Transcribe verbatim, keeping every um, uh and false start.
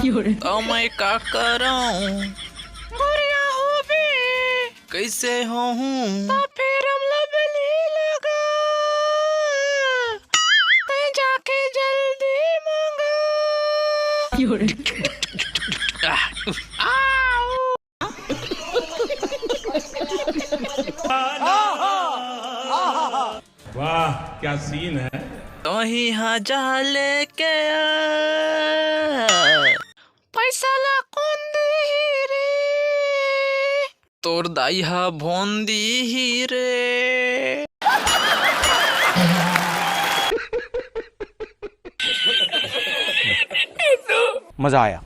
त मैं का करंव? गोरिया होबे। कइसे होहूं? त फेर हमला बली लगा। तैं जाके जल्दी मंगा। वाह, क्या सीन है। तोही हा जा लेके आ। पैसा ला कोन दिही रे? तोर दाई हा भोन दिही रे। मजा आया।